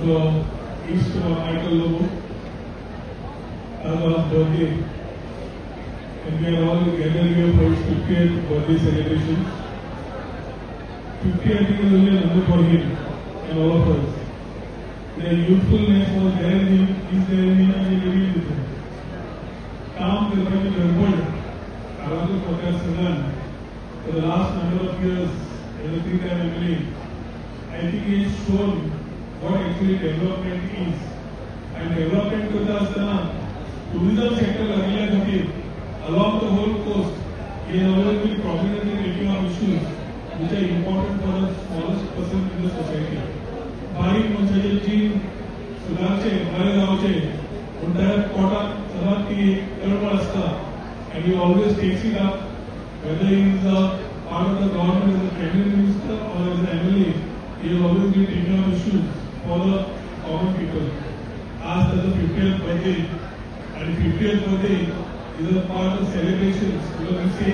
आमचो इश्ट Michael Lobo, ताजो आज birthday and we are all gathered here for his 50th birthday celebration. 50, I think, is only a number for him and all of us. The youthfulness was there in him, is there in him and will remain with him. काम करपाची धडपड काळाचो मतदारसंघान for the last number of years as a three-time MLA, I think he has shown what actually development is. And development करता आसतना tourism sector लागिल्ल्या खातीर along the whole coast, he has always been prominent in taking up issues which are important for the smallest person in the society. बारीक मनशाचे जीण सुदारचें, बरें जावचें म्हूण त्या पोटाक सदांच ती एक तळमळ आसता and he always takes it up, whether he is a part of the government as a cabinet minister or as an MLA, he has always been taking up issues for the common people. आज त्याचा 50th birthday आणि 50th birthday is a part of celebrations because we say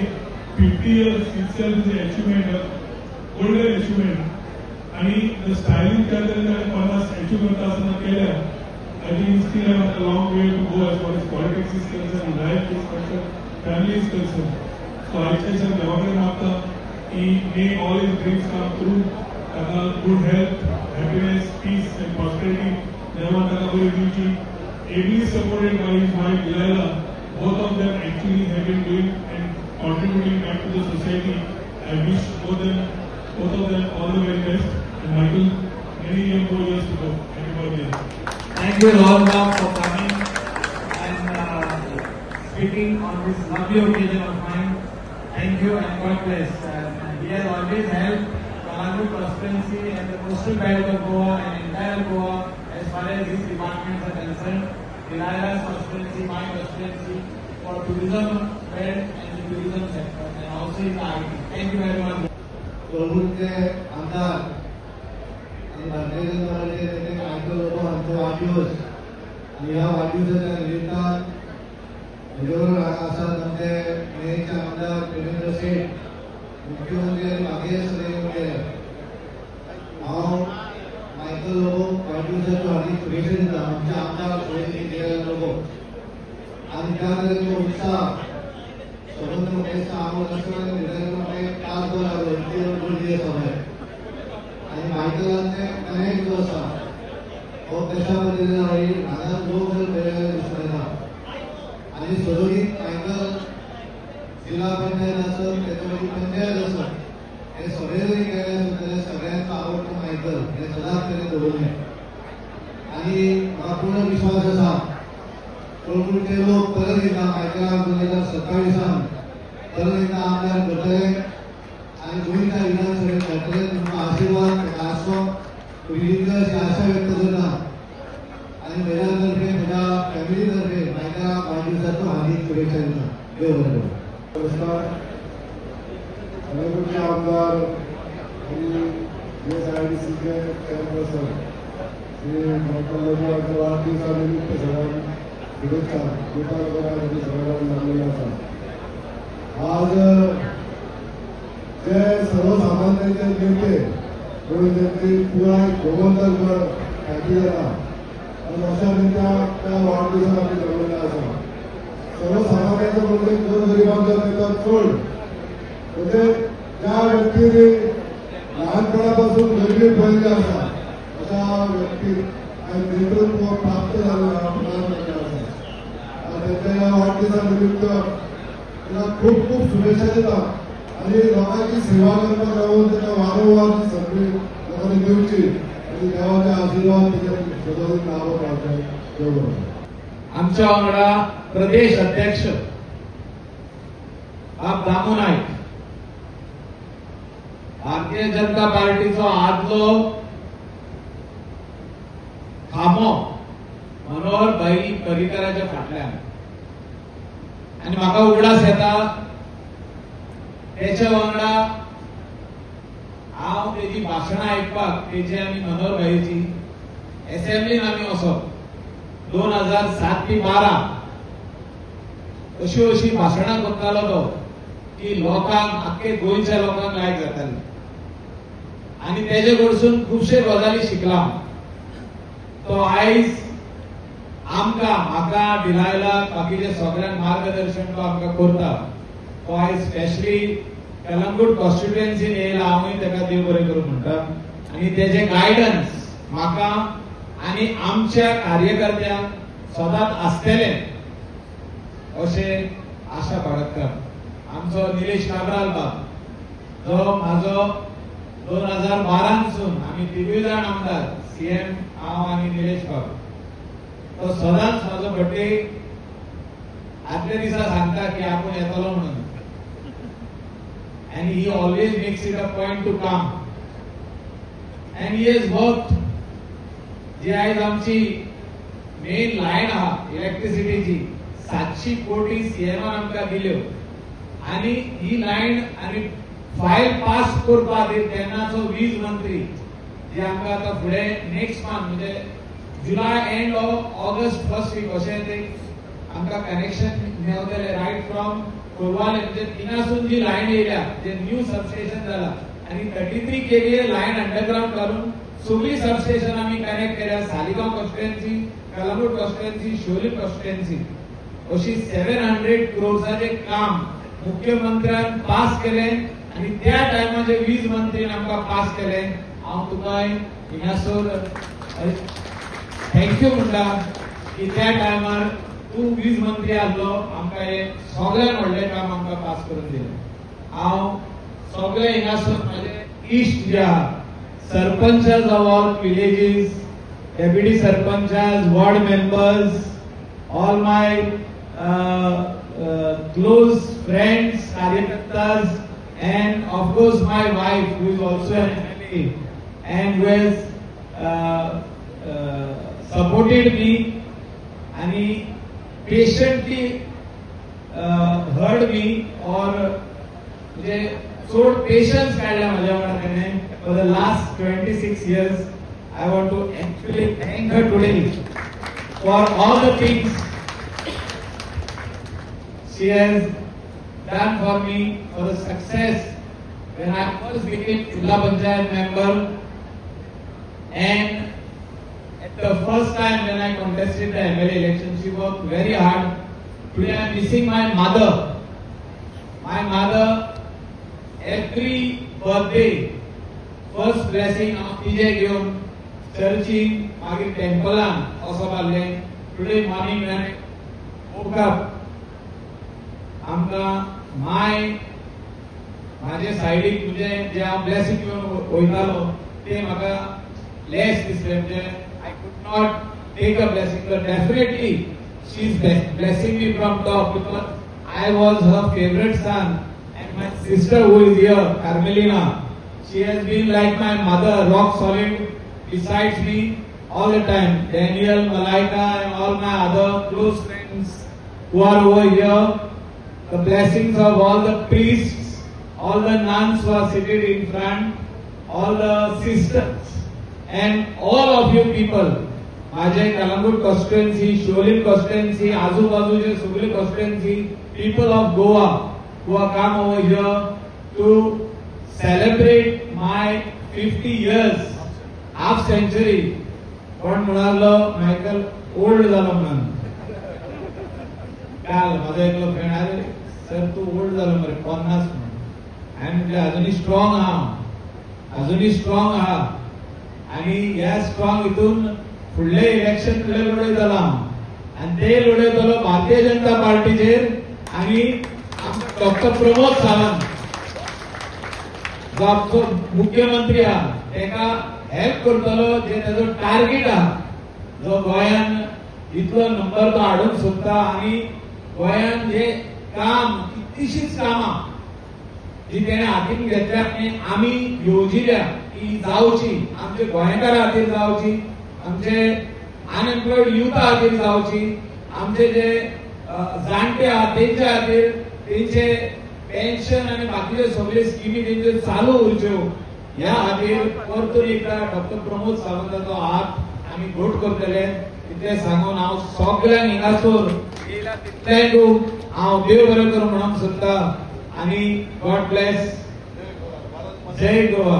50 years itself is an achievement, a golden achievement. आणि the styling त्या तरेन ताणें 50 achieve करता आसतना केल्या, I think he still have a long way to go as far as politics is concerned, life is concerned, family is concerned. So आयच्या दिसा देवा कडेन मागता की may all his dreams come true, ताका good health, happiness, peace and prosperity देवान ताका बरी दिवची. Ably supported by his wife Delilah, both of them actually have been doing and contributing back to the society. I wish both of them all the very best. And Michael, many more years to go. Happy birthday. Thank you, Rohan Bab, for coming and speaking on this lovely occasion of mine. Thank you and God bless. And he has always helped Calangute constituency and the coastal belt of Goa and entire Goa as far as his departments are concerned. Delilah's constituency, my constituency, for tourism belt and the tourism sector and also in the IT. Thank you very much. कळंगूटचे आमदार आणि भारतीय जनता पार्टीचे नेते Michael Lobo हांचो वाडदिवस आनी ह्या वाडदिवसाच्या निमित्तान म्हजे बरोबर हांगा आसात आमचे मयेंचे आमदार प्रेमेंद्र शेट, मुख्यमंत्री आनी बाकीचे सगळे येवन गेले. हांव मायकल लोबो वाडदिवसाच्यो हार्दीक शुभेच्छा दिता. आमचे आमदार सुरेश लोबो आनी त्या तरेचो उत्साह सबंद म्हाका हांव नासतना भितर म्हाका एक तासभर लागलो, इतली गर्दी आसा भायर. आनी मायकलाचे कनेक्ट जो आसा हो कशा पद्दतीन हांगा लोक जर पळयले जाल्यार दिसून येता. आनी सदोदीत मायकल जिल्हा पंचायत आसत, तेच्या मागीर पंचायत आसत, हे सगळे जरी केले आसत जाल्यार सगळ्यांचो आवडटो मायकल हें सदांच ताणें दवरलें. आनी म्हाका पूर्ण विश्वास आसा, कळंगूटचे लोक परत एकदा मायकलाक 2027 परत एकदा आमदार करतले आनी गोंयच्या विधानसभेत धाडटले. तुमकां आशिर्वाद ताका आसचो रिलीज अशी आशा व्यक्त करता आनी म्हज्या तर्फे, म्हज्या फॅमिली तर्फे मायकलाक वाडदिवसाचो हार्दीक शुभेच्छा दिता. देव बरें करूं. नमस्कार. कळंगूटचे आमदार आणि जीएसआयडीसीचे चेअरपर्सन श्री मायकल लोबो हांच्या वाडदिवसा निमित्त सगळ्यांक शुभेच्छा दिवपाक आनी सगळ्यांक लागलेले आसा. आज जे सर्वसामान्यांचे नेते म्हणून त्यांची पुराय गोमंतक ख्याती जाता आनी अशा नेत्याक त्या वाडदिवसाक आमी जमलेले आसा. सर्वसामान्यांचो म्हणजे गोरगरिबांचो नेता चड, म्हणजे ज्या व्यक्तीने लहानपणापासून गरिबी पळयल्ली आसा अशा व्यक्तीक आयज नेतृत्व प्राप्त जाल्लें आसा. आनी त्यांच्या ह्या वाडदिसा निमित्त ताका खूब खूब शुभेच्छा दिता आनी लोकांची सेवा करपाक लागून ताका वारंवार ती संदी लोकांनी दिवची आनी देवाचे आशिर्वाद तेच्या सदांच नांव पावचे. देव बरें करूं. आमच्या वांगडा प्रदेश अध्यक्ष बाब दामू नायक, भारतीय जनता पार्टीचो आदलो खांबो मनोहर भाई पर्रीकराच्या फाटल्यान. आनी म्हाका उगडास येता, तेच्या वांगडा हांव तेजी भाशणां आयकपाक, तेजी आनी मनोहर भाईची एसेंब्लीन आमी वचप 2007 ते 12. अशी अशी भाशणां करतालो तो की लोकांक, आख्खे गोंयच्या लोकांक लायक जाताली. आनी तेजे कडसून खुबशे गजाली शिकला. तो आयज आमकां, म्हाका, डिलायला, बाकीचे सगळ्यांक मार्गदर्शन तो आमकां करता. तो आयज स्पेशली कलंगूट कॉन्स्टिट्युएन्सीन येयला, हांवूय ताका देव बरें करूं म्हणटा. आनी तेजें गायडन्स म्हाका आनी आमच्या कार्यकर्त्यांक सदांच आसतलें अशें आशा बाळगता. आमचो निलेश काब्राल बाब, जो म्हाजो 2012 सून आमी तिगूय जाण आमदार, सीएम, हांव आनी निलेश बाब, तो सदांच म्हाजो बर्थडे आदल्या दिसा सांगता की आपूण येतलो म्हणून, and he always makes it a point to come, and he has worked. जी आयज आमची मेन लायन आहा इलेक्ट्रिसिटीची, 700 कोटी सीएमान आमकां दिल्यो आनी ही लायन आनी फायल पास करपा खातीर तेन्नाचो वीज मंत्री, जे आमकां आतां फुडें नेक्स्ट मंथ म्हणजे July end or August first week अशें ते आमकां कनेक्शन मेवतले रायट फ्रॉम कोलवाले, म्हणजे थिंगासून जी लायन येयल्या, जे न्यू सबस्टेशन जाला आनी 33 kVA line underground घालून सगळी सबस्टेशन आमी कनेक्ट केल्या, Saligao constituency, Calangute constituency, Siolim constituency, अशी 700 क्रोर्साचे काम मुख्यमंत्र्यान पास केलें आनी त्या टायमाचे वीज मंत्रीन आमकां पास केलें. हांव तुका हिंगासर thank you म्हणटा की त्या टायमार तूं वीज मंत्री आसलो, आमकां हें सगळ्यात व्हडलें काम आमकां पास करून दिलें. हांव सगळे हिंगासर म्हाजे इश्ट जे आहा, सरपंचास of all villages, deputy sarpanchas, ward members, all my close friends, कार्यकर्तास, and of course my wife, who is also an MLA and who has supported me आणि patiently heard me or म्हणजे चड पेशन्स काडल्या म्हाज्या वांगडा तेणे for the last 26 years. I want to actually thank her today for all the things she has done for me, for the success when I first became Zilla Panchayat member and at the first time when I contested the MLA election. She worked very hard. Today I am missing my mother. My mother, every birthday, first blessing हांव तिजें घेवन चर्चीन, मागीर टेम्पलान वचप आहलें. Today morning when I woke up, आमकां माय म्हाजे सायडीक, म्हणजे जे हांव ब्लेसिंग घेवन वयतालो ते म्हाका लेस दिसले, म्हणजे I could not take a blessing, but definitely she is blessing me from top because I was her favourite son. And my sister who is here, Carmelina, she has been like my mother, rock solid besides me all the time. Daniel, Malaika, and all my other close friends who are over here, the blessings of all the priests, all the nuns who are seated in front, all the sisters, and all of you people, माझे Calangute constituency, Siolim constituency, आजूबाजूचे सगळे constituency, people of Goa who are come over here to celebrate my 50 years, half century. कोण म्हणालो Michael old जालो म्हणून काल माझा एकलो फ्रेंड, अरे सर, तू ओल्ड जालो मरे 50 म्हणून. हांवें म्हटलें, अजुनूय स्ट्रॉंग आहा, अजुनूय स्ट्रॉंग आहा आणि ह्या स्ट्रॉंग हितून फुडले इलेक्शन फुडले लढयतलो हांव आनी ते लढयतलो भारतीय जनता पार्टीचेर आणि डॉक्टर प्रमोद सावंत जो आमचो मुख्यमंत्री आहा तेका हेल्प करतलो. जे तेजो टार्गेट आहा, जो गोंयान इतलो नंबर तो हाडूंक सोदता आणि गोंयान जे काम, कितलीशीच कामां जी तेणे हातीन घेतल्या आनी आमी येवजिल्या की जावची, आमच्या गोंयकारा खातीर जावची, आमचे अनएम्प्लॉयड युथा खातीर जावची, आमचे जे जाणटे आहात तेंच्या खातीर तेंचे पेन्शन आनी बाकीचे सगळे स्किमी तेंच्यो चालू उरच्यो, ह्या खातीर परतून एकदा डॉक्टर प्रमोद सावंताचो हात आमी घट करतले इतलें सांगून हांव सगळ्यांक हिंगासर येयला तितल्यांक हांव देव बरें करूं म्हणूंक सोदता आनी गॉड ब्लेस, जय गोवा.